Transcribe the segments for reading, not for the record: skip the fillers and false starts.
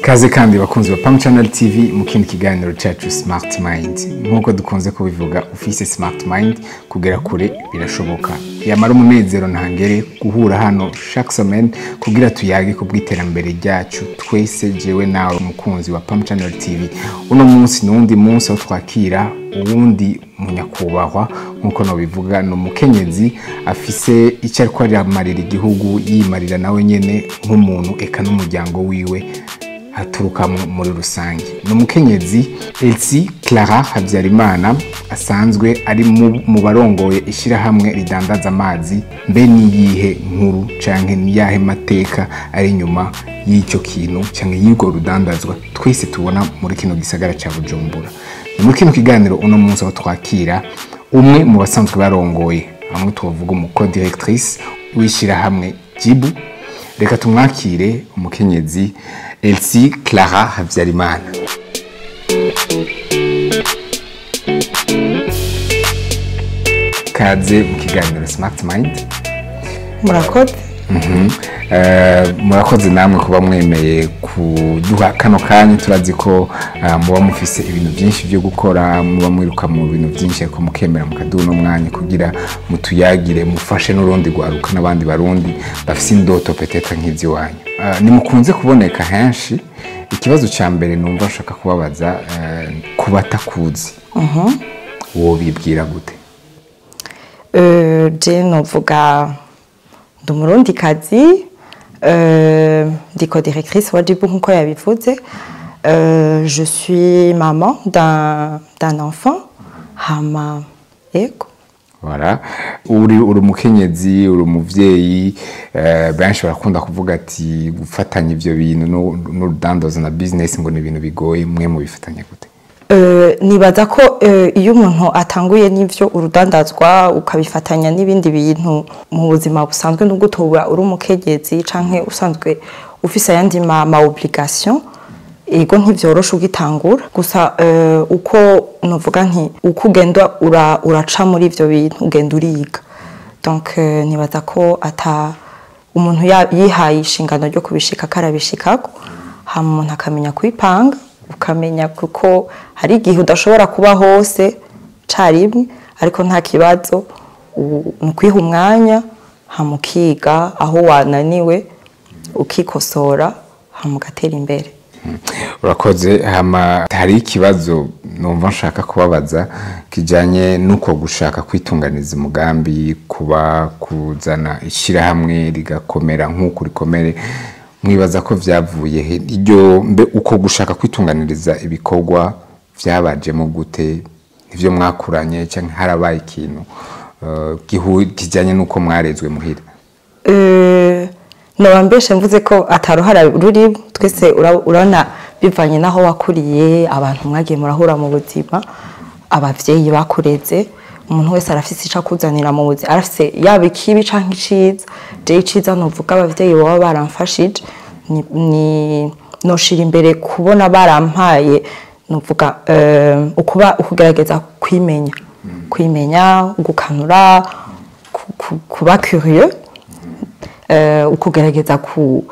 Kaze kandi bakunzi ba Pam Channel TV mu kindi kiganiro cyacu Smart Mind. Nk'uko dukunze kubivuga, ufise Smart Mind kugera kure birashoboka. Yamara umunezero ntangere guhura hano chaque semaine kugira tuyage ku bw'iterambere ryacu twese, jewe nawe umukunzi wa Pam Channel TV. Uno munsi n'uwundi munsi aho twakira uwundi munyakubahwa, nk'uko nabivuga, ni umukenyezi afise icyo ariko aramarira igihugu, yimarira nawe nyene nk'umuntu eka n'umuryango wiwe aturukamo muri rusange. Ni umukenyezi Elsie Clara Habyarimana, asanzwe ari mu barongoye ishyirahamwe ridandaza amazi. Mbe niyihe nkuru canke niyahe mateka ari inyuma y'icyo kintu canke y'urwo rudandazwa twese tubona muri kino gisagara ca Bujumbura? Ni muri kino kiganiro uno munsi aho twakira umwe mu basanzwe barongoye, hamwe tuvuga umu co-directrice w'ishyirahamwe Jibu. Reka tumwakire, umukenyezi Elsie Clara Habyarimana. Kaze mu kiganiro Smart Mind. Murakoze. Murakoze namwe kuba mwemeye kuduha kano kanya. Turazi ko muba mufise ibintu byinshi byo gukora, muba mwiruka mu bintu byinshi, ariko mukemera mukaduha uno mwanya kugira mutuyagire, mufashe n'urundi rwaruka n'abandi Barundi bafise indoto peut-être nk'ivy'iwanyu. Nimukunze kuboneka henshi. Ikibazo ca mbere numva nshaka kubabaza, ku batakuzi, wobibwira gute? Je novuga ndi Umurundikazi, ndi co-directrice wa Jibu nkuko yabivuze. Je suis maman d'un enfant, hama yego. Voilà. Uri umukenyezi, uri umuvyeyi, benshi barakunda kuvuga ati gufatanya ivyo bintu n'urudandazo na business ngo ni ibintu bigoye. Mwe mubifatanya gute? Nibaza ko iyo umuntu atanguye n'ivyo urudandazwa ukabifatanya n'ibindi bintu mu buzima busanzwe, nubwo utoba uri umukenyezi canke usanzwe ufise ayandi ma obligation, ego ntivyoroshe ugitangura. Gusa uko novuga nti uko ugenda uraca muri ivyo bintu, ugenda uriga. Donc nibaza ko ata umuntu yihaye inshingano ryo kubishika karabishikako, hama umuntu akamenya kwipanga, ukamenya kuko hari igihe udashobora kuba hose carimwe, ariko nta kibazo, ni ukwiha umwanya, hama ukiga aho wananiwe, ukikosora, hama ugatera imbere. Urakoze. Hama hari ikibazo numva nshaka kubabaza kijanye n'uko gushaka kwitunganiza umugambi, kuba kuzana ishyirahamwe rigakomera nk'uko rikomere, mwibaza ko vyavuye he? Iryo mbe uko gushaka kwitunganiriza ibikorwa vyabajemo gute? Ivyo mwakuranye canke harabaye ikintu kijanye n'uko mwarezwe muhira? Noba mbeshe mvuze ko ataruhara ruri. Twese urabona bivanye n'aho wakuriye, abantu mwagiye murahura mu buzima, abavyeyi bakureze, umuntu wese arafise ico akuzanira mu buzima, arafise yaba ikibi canke iciza. Je iciza novuga abavyeyi baba baramfashije, ni noshira imbere kubona barampaye, novuga ukuba ukugerageza kwimenya, kwimenya, gukanura, kuba curieux, ukugerageza ku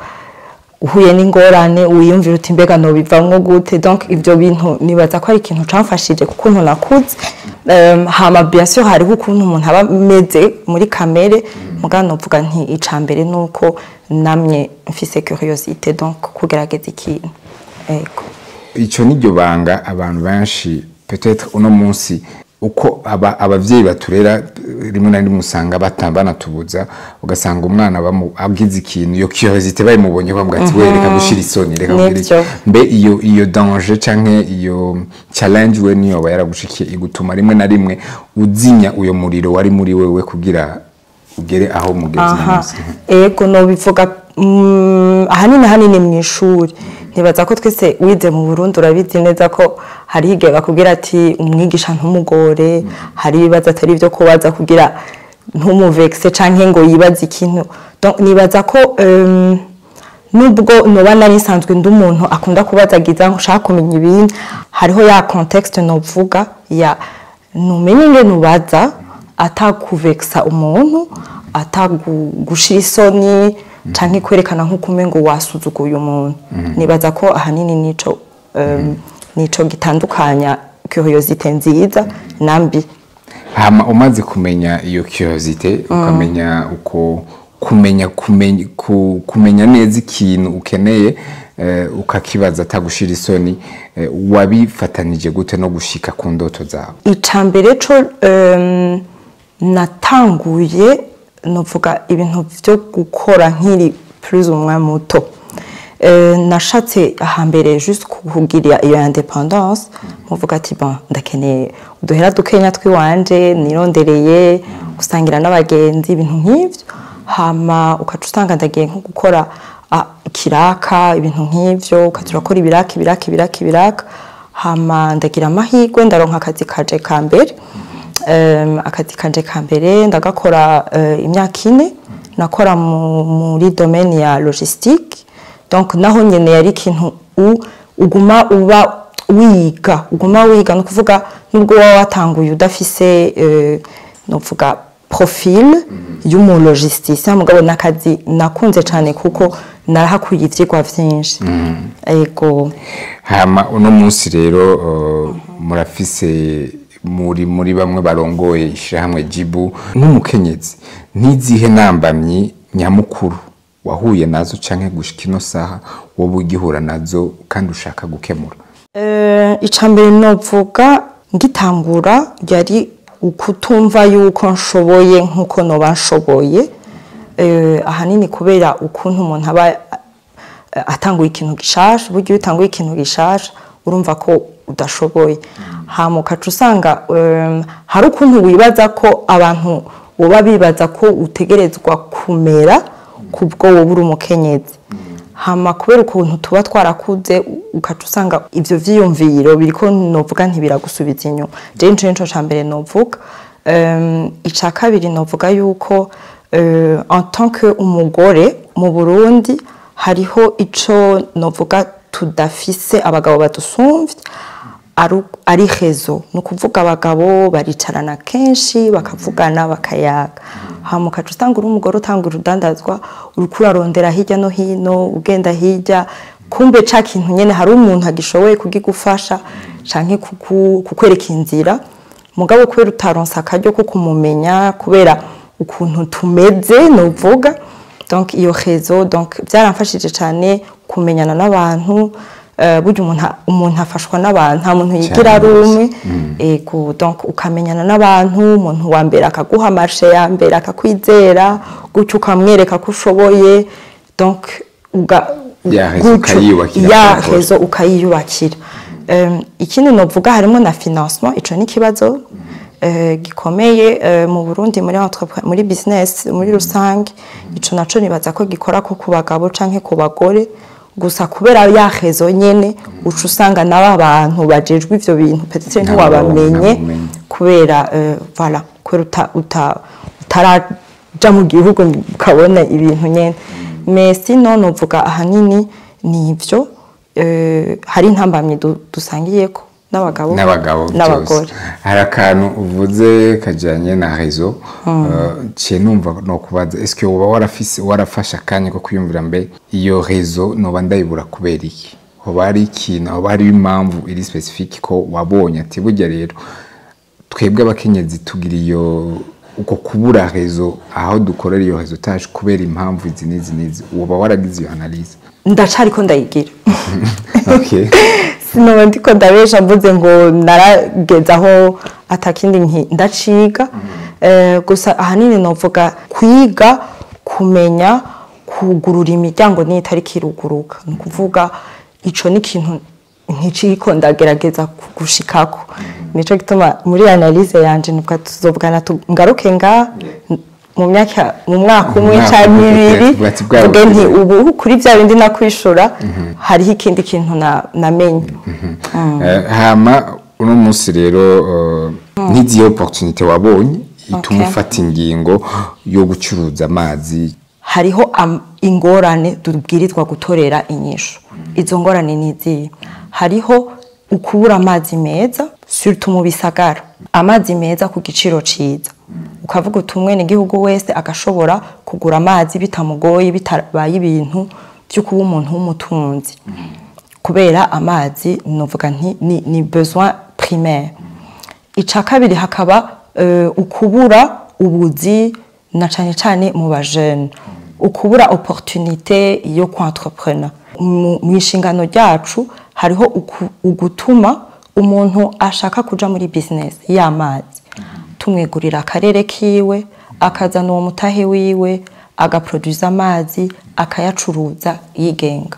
uhuye n'ingorane wiyumvira uti mbega nobivamwo gute. Donc ivyo bintu nibaza ko ari ikintu camfashije kuko ukuntu nakuze. Hama bien sûr hariho ukuntu umuntu aba ameze muri kamere, muga novuga nti icambere nuko namye mfise curiosité, donc kugerageza ikintu, ego. Ico niryo banga abantu benshi peut-être uno munsi uko abavyeyi baturera, rimwe na rimwe usanga banatubuza, ugasanga umwana agize ikintu, iyo curiosité bayimubonye bamuga ati we reka gushira isoni, reka kugira iki. Nivyo. Mbe iyo danger canke iyo challenge we niyo aba yaragushikiye igutuma rimwe na rimwe uzinya uyo muriro wari muri wewe kugira ugere aho mugeze uno munsi? Ego, nobivuga ahanini mu ishuri. Nibaza ko twese wize mu Burundi urabizi neza ko hari igihe bakubwira ati umwigisha ntumugore, hari ibibazo atari ibyo kubaza kugira ntumuvexe canke ngo yibaze ikintu. Donc nibaza ko nubwo noba nari nsanzwe ndi umuntu akunda kubazagiza, nshaka kumenya ibintu, hariho ya contexte novuga ya numenye ingene ubaza atakuvexa umuntu, atagushira isoni. Canke kwerekana nk'uko umengo wasuzuguye umuntu. Nibaza ko ahanini nico gitandukanya curiosité nziza na mbi. Hama umaze kumenya iyo curiosité, ukamenya uko kumenya neza ikintu ukeneye, ukakibaza atagushira isoni, wabifatanije gute no gushika ku ndoto zawe? Icambere co natanguye, novuga ibintu vyo gukora nkiri plus ou moins muto. Nashatse hambere juste kugira iyo indépendance, muvuga ati: "Bon, ndakeneye uduhera dukenya twiwanje nirondereye gusangira n'abagenzi," ibintu nk'ivyo. Hama ukaca usanga ndagiye nko gukora ikiraka, ibintu nk'ivyo, ukaza urakora ibiraka, ibiraka, ibiraka, ibiraka. Hama ndagira amahirwe, ndaronka akazi kaje ka mbere. Akazi kanje ka mbere ndagakora imyaka 4. Nakora muri domaine ya logistique. Donc naho nyene yari ikintu uguma uba wiga, uguma wiga. No kuvuga nubwo waba watanguye udafise novuga profil y'umu logisticien, mugabo nakazi nakunze cane kuko narahakuye ivyigwa vyinshi. Ego. Hama uno munsi rero murafise muri bamwe barongoye ishirahamwe Jibu. Nk'umukenyezi, n'izihe nambamyi nyamukuru wahuye nazo canke gushika ino saha wowe ugihura nazo kandi ushaka gukemura? Icambere novuga, ngitangura yari ukutumva yuko nshoboye nkuko noba nshoboye, ahanini kubera ukuntu umuntu aba atanguye ikintu gishasha. Burya iyo utanguye ikintu gishasha urumva ko udashoboye. Hama ukaca usanga hari ukuntu wibaza ko abantu boba bibaza ko utegerezwa kumera kubwo wowe uri umukenyezi. Hama kubera ukuntu tuba twarakuze, ukaca usanga ivyo vyiyumviro biriko, novuga ntibiragusubiza inyuma. Je nico ca mbere novuga. Ica kabiri novuga yuko en tant que umugore mu Burundi hariho ico novuga tudafise abagabo badusumvye, ari réseau. Ni ukuvuga abagabo baricarana kenshi, bakavugana, bakayaga. Hama ukaca usanga uri umugore utanga urudandazwa, uriko urarondera hirya no hino, ugenda hirya, kumbe ca kintu nyene hari umuntu agishoboye kugigufasha canke kukwereka inzira. Mugabo kubera utaronse akaryo ko kumumenya, kubera ukuntu tumeze novuga. Donc iyo réseau, donc byaramfashije cyane kumenyana n'abantu. Burya umuntu afashwa n'abantu, nta muntu yigira ari umwe. Ego, donc ukamenyana n'abantu, umuntu wa mbere akaguha marché ya mbere, akakwizera gutyo, ukamwereka ko ushoboye. Donc Ya réseau gutyo, ukayiyubakira ya kuri. réseau ukayiyubakira. Ikindi novuga harimo na financement. Ico ni ikibazo gikomeye mu Burundi muri business muri rusange. Ico naco nibaza ko gikora ko ku bagabo canke ku bagore gusa. Kubera ya réseau nyene, uca usanga nabo abantu bajejwe ivyo bintu peut-être ntiwabamenye ntabumenye. Kubera voilà, kubera utaraja mu gihugu ukabona ibintu nyene. Mais sinon novuga ahanini ni ivyo. Hari intambamyi dusangiyeko n'abagabo n'abagabo byose. N'abagore. Hari akantu uvuze kajyanye na réseau, ciye numva no kubaza: est-ce que woba warafise, warafashe akanya ko kwiyumvira mbe iyo réseau noba ndayibura kubera iki? Hoba hari ikintu, hoba hari impamvu iri spécifique ko wabonye ati burya rero twebwe abakenyezi tugira iyo uko kubura réseau aho dukorera iyo réseautage kubera impamvu izi n'izi n'izi? Woba waragize iyo analyse? Ndacariko ndayigira. Sinoba ndiko ndabesha mvuze ngo narageze aho atakindi ndaciga. Gusa ahanini novuga kwiga kumenya kugurura imiryango niyo itariko iruguruka. Ni ukuvuga ico ni ikintu ntikiriko ndagerageza gushikako. Nico gituma muri analyse yanje nubwo tuzovugana ngaruke nga mu myaka, mu mwaka umwe Mwaka canke umwe, 2, tuvuga ati bwa mvuge nti bugize. Ubu kuri bya bindi nakwishura hariho ikindi kintu namenye. Hama uno munsi rero n'izihe opportunité wabonye ituma ufata ingingo yo gucuruza amazi? Hariho ingorane tubwirizwa gutorera inyishu. Izo ngorane ni izihe? Hariho ukubura amazi meza, surtout mu bisagara, amazi meza ku giciro ciza, ukavuga uti umwenegihugu wese agashobora. kugura amazi bitamugoye, bitabaye ibintu byo kuba umuntu w'umutunzi, kubera amazi novuga nti ni besoin primaire. Ica kabiri hakaba ukubura ubuzi, na cane cane mu ba jeunes, ukubura opportunité yo ku-entreprendre. Mu inshingano ryacu hariho ugutuma umuntu ashaka kuja muri business y'amazi tumwegurira akarere kiwe, akazana uwo mutahe wiwe, agaproduza amazi, akayacuruza yigenga.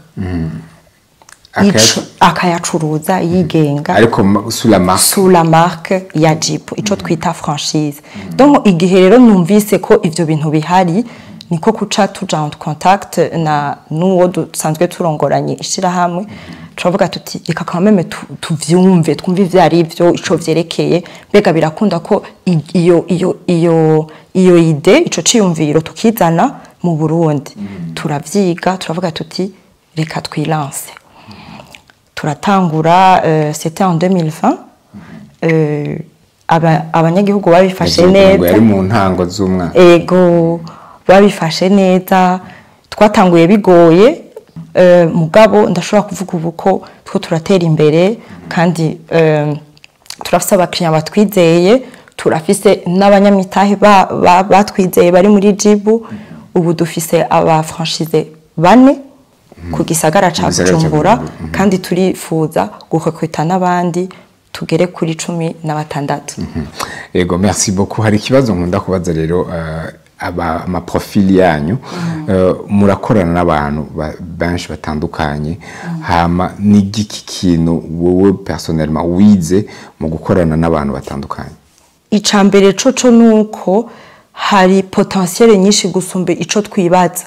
Akayacuruza yigenga. Ariko sous la marque. Sous la marque ya Jibu, ico twita franchise. Donc igihe rero numvise ko ivyo bintu bihari, niko kuca tuja en contact na n'uwo dusanzwe turongoranye ishirahamwe, turavuga tuti reka quand même tuvyumve, twumve ivyo ari vyo, ico vyerekeye, mbega birakunda ko iyo idée, ico ciyumviro tukizana mu Burundi. Turavyiga, turavuga tuti reka twilance. Turatangura, c'était en 2020, abanyagihugu babifashe ngo neza. Yari mu ntango z'umwaka. Ego, babifashe neza. Twatanguye bigoye, mugabo ndashobora kuvuga ubu ko two turatera imbere, kandi turafise abakiriya batwizeye, turafise n'abanyamitahe batwizeye bari muri Jibu. Ubu dufise aba franchisés bane ku gisagara ca Mu gisagara ca Bujumbura, Bujumbura. kandi turifuza gurekrita n'abandi tugere kuri 16. Ego, merci beaucoup. Hari ikibazo nkunda kubaza rero, aba ama profils yanyu, murakorana n'abantu benshi batandukanye, hama ni igiki kintu wowe personnellement wize mu gukorana n'abantu batandukanye? Icambere coco nuko hari potentiel nyinshi gusumba ico twibaza.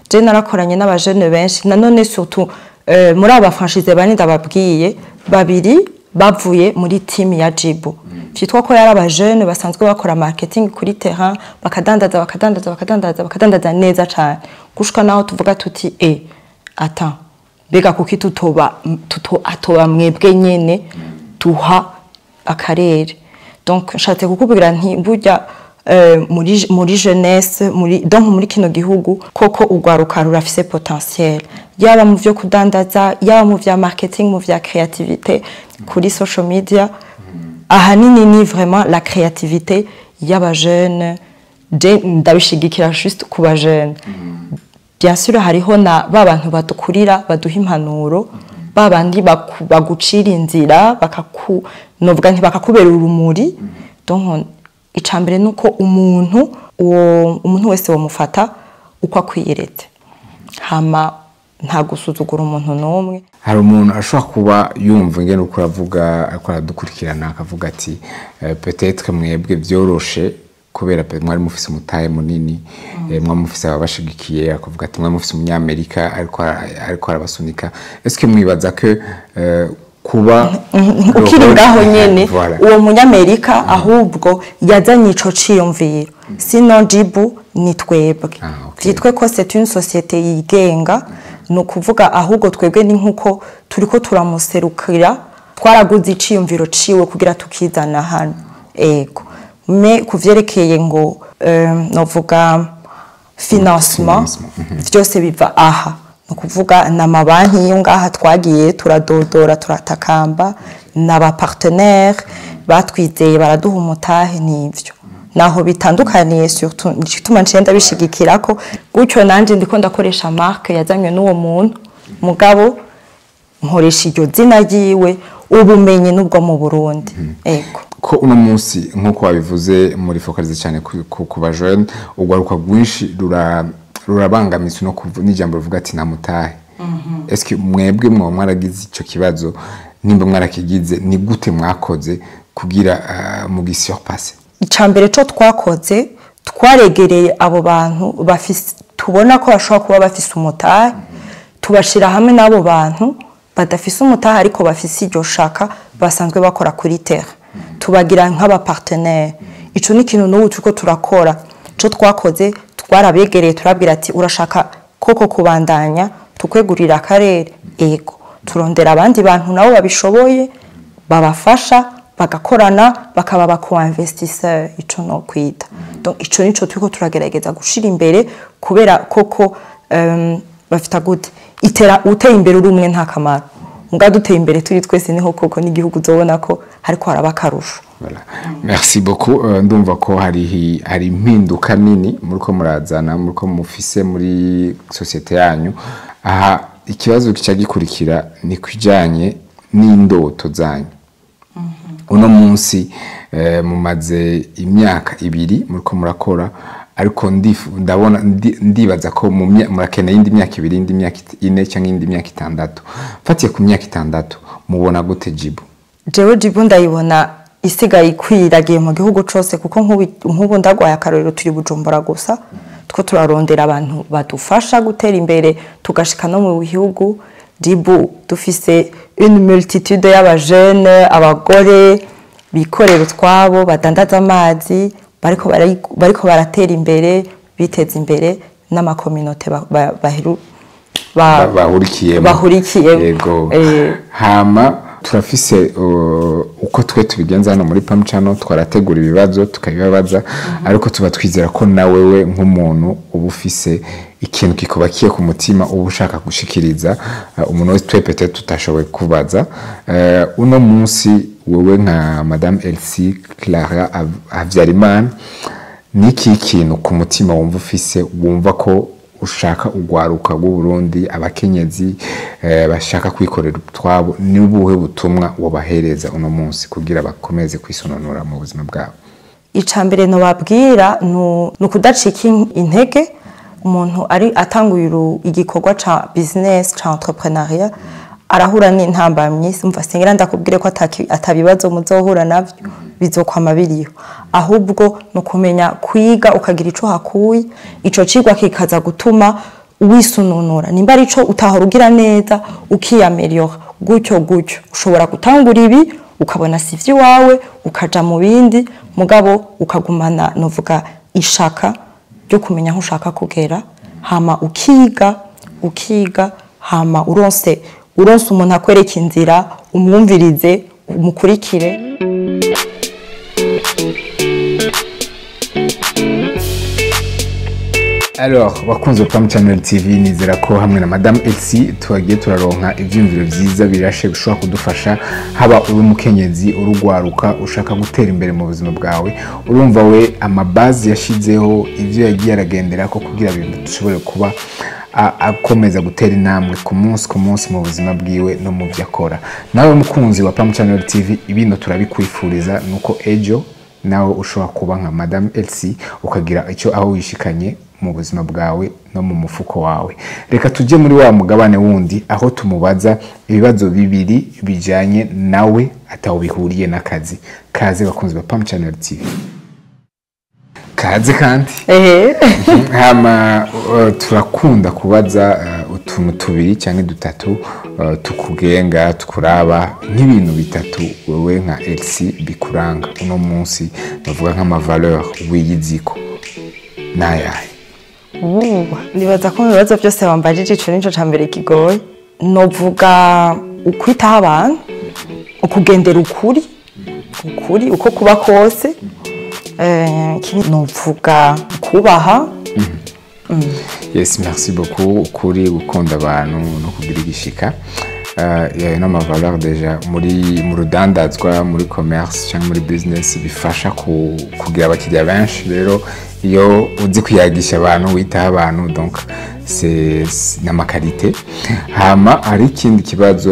Je narakoranye n'abajene benshi, nanone surtout muri aba franchisés bane ndababwiye, babiri bavuye muri team ya Jibu, vyitwa ko yari abajene basanzwe bakora marketing kuri terrain, bakadandaza, bakadandaza, bakadandaza, bakadandaza neza cane, gushika naho tuvuga tuti attends, mbega kuki tutoba tuto atoba mwebwe nyene tuha akarere? Donc nshatse kukubwira nti burya muri jeunesse, muri donc muri kino gihugu koko urwaruka rurafise potentiel, yaba mu vyo kudandaza, yaba mu vya marketing, mu vya créativité kuri social media. Ahanini ni vraiment la créativité y'aba jeunes. Je ndabishigikira juste ku ba jeunes. Bien sûr hariho na ba bantu badukurira, baduha impanuro, ba bandi bagucira inzira, bakaku novuga nti bakakubera urumuri. Donc icambere nuko umuntu, uwo umuntu wese wamufata uko akwiyeretse, hama nta gusuzugura umuntu n'umwe. Hari umuntu ashobora kuba yumva ingene uko uravuga, ariko aradukurikirana, akavuga ati peut-être mwebwe vyoroshe kubera mwari mufise umutahe munini, mwari mufise ababashigikiye, akavuga ati mwari mufise umunyamerika ariko arabasunika. Est-ce que mwibaza ko kuba Ukiri ngaho nyene, Voilà. uwo munyamerika ahubwo yazanye ico ciyumviro, sinon Jibu ni twebwe. Ah, ok. Vyitwe ko c'est une société yigenga, ni ukuvuga ahubwo twebwe ni nkuko turiko turamuserukira, twaraguze iciyumviro ciwe kugira tukizana hano. Ego, mais kuvyerekeye ngo novuga financement, Financement, vyose biva aha, ni ukuvuga ni amabanki yo ngaha twagiye turadodora, turatakamba, n'aba partenaires batwizeye baraduha umutahe. N'ivyo naho bitandukaniye, surtout nico gituma nciye ndabishigikira ko gutyo nanje ndiko ndakoresha marque yazanywe n'uwo muntu, mugabo nkoresha iryo zina ryiwe, ubumenyi n'ubwo mu Burundi. Ego. Ko uno munsi, nk'uko wabivuze, muri focaliser cyane ku ba jeunes, urwaruka rwinshi rurabangamitse no n'ijambo rivuga ati nta mutahe. Est-ce que mwebwe mwoba mwaragize ico kibazo? Nimba mwarakigize, ni gute mwakoze kugira mugisurpasse? Icambere co twakoze, twaregereye abo bantu bafise, tubona ko bashobora kuba bafise umutahe, tubashira hamwe n'abo bantu badafise umutahe ariko bafise iryo shaka, basanzwe bakora kuri terrain, tubagira nk'aba partenaires. Ico ni ikintu n'ubu turiko turakora. Ico twakoze, twarabegereye, turabwira ati urashaka koko kubandanya, tukwegurira akarere? Ego. Turondera abandi bantu nabo babishoboye, babafasha, bagakorana, bakaba ba co-investisseur, ico no kwita. Donc ico nico turiko turagerageza gushira imbere, kubera koko bafita gute itera uteye imbere uri umwe nta kamaro, muga duteye imbere turi twese niho koko n'igihugu uzobona ko hariko haraba akarusho. Voilà. Merci beaucoup. Ndumva ko hari impinduka nini muriko murazana, muriko mufise muri société yanyu. Aha ikibazo kica gikurikira ni kwijanye n'indoto zanyu. Uno munsi mumaze imyaka 2 muriko murakora, ariko ndabona ndibaza ko murakeneye indi myaka 2, indi myaka 4 cyangwa indi myaka 6. Mfatiye ku myaka 6 mubona gute Jibu? Jewe Jibu ndayibona isigaye ikwiragiye mu gihugu cose, kuko nk'ubu ndagwaye akarorero turi Bujumbura gusa, two turarondera abantu badufasha gutera imbere tugashika no mu bihugu. Jibu dufise une multitude y'abajene, abagore bikorera utwabo, badandaza amazi, bariko baratera imbere, biteza imbere n'amakominote bahurikiyemo. Bahurikiyemo. Yego. Hama turafise uko twe tubigenza hano muri Pam Channel, twarategura ibibazo tukabibabaza, ariko tuba twizera ko na wewe nk'umuntu uba ufise ikintu kikubakiye ku mutima uba ushaka gushikiriza umuntu wese twe peut-être tutashoboye kubaza. Uno munsi wewe nka Madame Elsie Clara Havyarimana, niki kintu ku mutima wumva ufise, wumva ko ushaka ugwaruka rw'u Burundi, abakenyezi bashaka kwikorera utwabo, ni ubuhe butumwa wobahereza uno munsi kugira bakomeze kwisononora mu buzima bwabo? Icambere no babwira ni ukudacika intege. Umuntu ari atanguye igikorwa ca business ca entrepreneuriat arahura n'intambamyi, umva singira ndakubwire ko atabibazo muzohura navyo, bizokwama biriho. Ahubwo no kumenya kwiga ukagira ico hakuye, ico cigwa kikaza gutuma wisununura, nimba ari ico utahora ugira neza ukiyameliora gutyo gutyo. Ushobora gutangura ibi ukabona si ivy'iwawe ukaja mu bindi, mugabo ukagumana novuga ishaka ryo kumenya aho ushaka kugera, hama ukiga ukiga, hama uronse umuntu akwereka inzira, umwumvirize, umukurikire. Alors, bakunze Pam Channel TV, nizera ko hamwe na Madame Elsie tubagiye turaronka ivyumviro vyiza birashe bishobora kudufasha, haba uri umukenyezi, urugwaruka ushaka gutera imbere mu buzima bwawe. Urumva we amabazi yashizeho, ivyo yagiye aragenderako kugira ibintu dushobore kuba akomeza gutera intambwe ku munsi ku munsi mu buzima bwiwe no mu byo akora. Nawe mukunzi wa Pam Channel TV, ibintu turabikwifuriza nuko ejo nawe ushobora kuba nka Madame Elsie ukagira icyo aho wishikanye mu buzima bwawe no mu mufuko wawe. Reka tujye muri wa mugabane wundi aho tumubaza ibibazo bibiri bijanye nawe ataho bihuriye n'akazi. Kaze bakunzi ba Pam Channel TV. Kaze kandi. Hama turakunda kubaza utuntu tubiri cyangwa dutatu tukugenga, tukuraba nk'ibintu bitatu wewe nka Elsie bikuranga uno munsi, bavuga nk'ama valeur wiyiziko nayahe? Nibaza ko mu bibazo byose wambajije ico nico ca mbere kigoye. Novuga ukwitaho abantu, ukugendera ukuri, ukuri uko kuba kose. Novuga kubaha. Yes, merci beaucoup. Ukuri, gukunda abantu no kugira igishika. Yayo n'ama valeur deja muri mu rudandazwa, muri commerce cyangwa muri business bifasha kugira abakiriya benshi. Rero iyo uzi kuyagisha abantu, witaho abantu, donc c'est n'amakarite. Hama hari ikindi kibazo,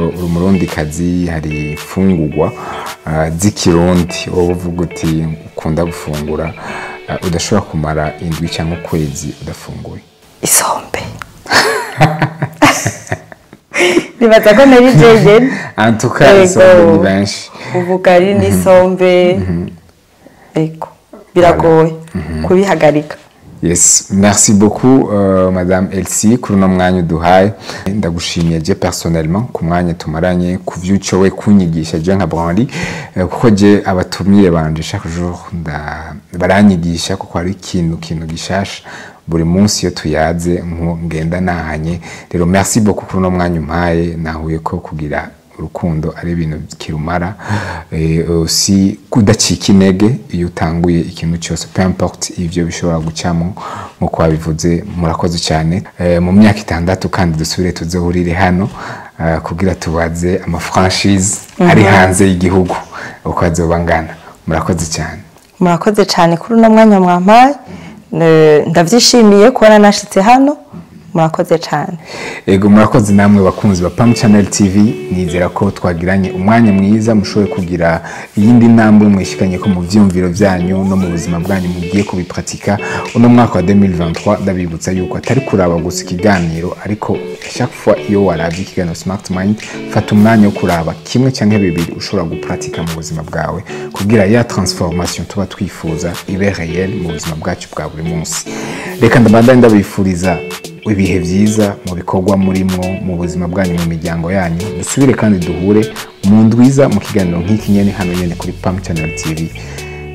uri umurundikazi, hari imfungurwa z'ikirundi wowe uvuga uti ukunda gufungura, udashobora kumara indwi cyangwa ukwezi udafunguye? Isombe. Nibaza ko nari jeje. En tout cas, isombe ni benshi. Ubugari n'isombe. Ego, biragoye kubihagarika. Yes, merci beaucoup Madame Elsie kuri uno mwanya uduhaye. Ndagushimiye je personnellement ku mwanya tumaranye, ku vyuco we kunyigisha je nka Brandy, kuko je abatumiye banje chaque jour baranyigisha, kuko hari ikintu gishasha buri munsi iyo tuyaze ngenda nahanye. Rero merci beaucoup kuri uno mwanya umpaye, nahuye ko kugira urukundo ari ibintu kirumara, si kudacika intege iyo utanguye ikintu cyose, peu importe ivyo bishobora gucamo nk'uko wabivuze. Murakoze cyane. Mu myaka 6 kandi dusubire tuzohurire hano kugira tubaze ama franchise ari hanze y'igihugu uko azoba angana. Murakoze cyane. Murakoze cyane kuri uno mwanya mwampaye. Ndavyishimiye kubona nashitse hano. Murakoze cyane. Ego, murakoze namwe bakunzi ba Pam Channel TV. Nizera ko twagiranye umwanya mwiza, mushoboye kugira iyindi ntambwe mwishikanye ko mu vyumviro vyanyu no mu buzima bwanyu mugiye kubipratika uno mwaka wa 2023. Ndabibutsa yuko atari kuraba gusa ikiganiro, ariko chaque fois iyo waravye ikiganiro Smart Mind, fata umwanya wo kuraba kimwe canke bibiri ushobora gupratika mu buzima bwawe kugira ya transformation tuba twifuza ibe réel mu buzima bwacu bwa buri munsi. Reka ndabandanye ndabifuriza ibihe byiza mu bikorwa murimo, mu buzima bwanyu, mu miryango yanyu. Dusubire kandi duhure mu ndwiza mu kiganiro nk'iki nyene, hano nyene kuri Pam Channel TV.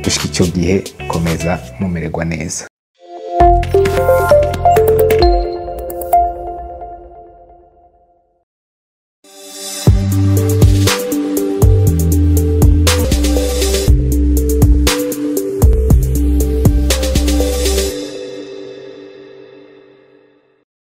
Gushika icyo gihe, komeza mumererwa neza.